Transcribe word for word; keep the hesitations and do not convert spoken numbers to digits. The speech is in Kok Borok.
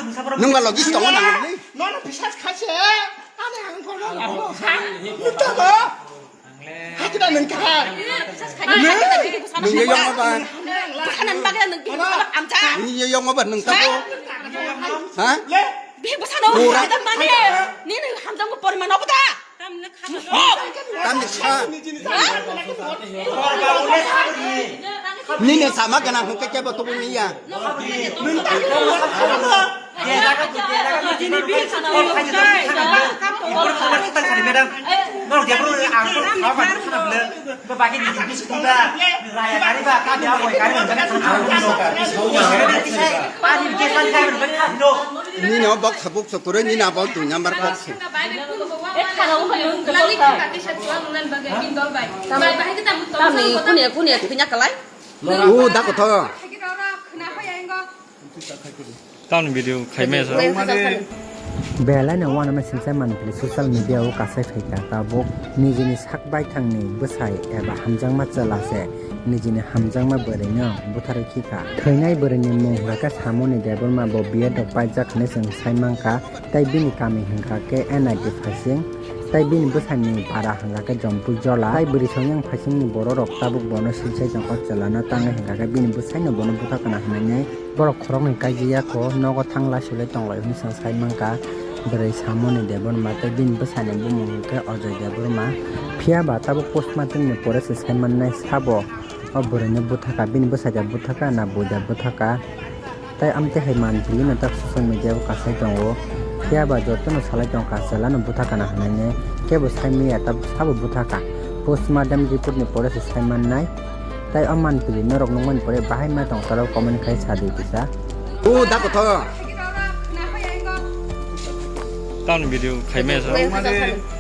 Nung ba logis tongo nang ni? Nono bisas khaise. Ani ang kono labo ha. Muta ba. Hakida nung ka. Nung ye yong ba. Busanan bagla nung bihi busano amcha. Nung ye yong ba nung ta ko. Ha? Bihi busano. Pura. Hamjak mani. Nini hamjak mo poriman obo da. Tamni sa. Nini sama gana hukhe kebo tubu niya. Nini o bok sabuk sokuroi nini abo dui number bok se. Tamni kunia kunia thwina kalai. U da kotho. Tamni video khaimaya sa. Belai no uanama sinsai manpili social media o kasai phaikha tabuk nijini sak baithangni bwsai eba hamjakma chwla se nijini hamjakma bwrwino butharwi khikha. Thwinai bwrwini mung hwnkha khe Samoni Debbarma bo B Ed rok paijak hinwi chwng sai mankha. Tei bini kami hwnkha khe N I T Phasing, tei bini bwsani para hwnkha khe Jompui Jola. Tei bwrwi songyang Phasingni bororok tabuk bono silsai tongkha, chwlano tangwi hwnkha khe bini bwsaino bono butha kana hwnwi borok khoroknwi kaijak ya kho, nogo thang laisulai tonglai hwnwi chwng sai mankha bwrwi Samoni Debbarma tei bini bwsani bumung hwnkhe Ajoy Debbarma. Phiya ba tabuk postmortem ni pore se sai mannai sabo o bwrwino butha kha, bini bwsai da butha kha na bui da butha kha. Tai amtwi hai manpili no tak social media o kasai tongo. Phiya ba joto no salai tongkha, chwla no butha kana hwnwi ne kebo sai maya, ta sabo butha kha. Postmortem report ni pore se sai mannai. Tai o manpili norok nukmani pore bahai ma tong taro comment khai sa di kisa. O da kotho. Tamni video khaimaya sa.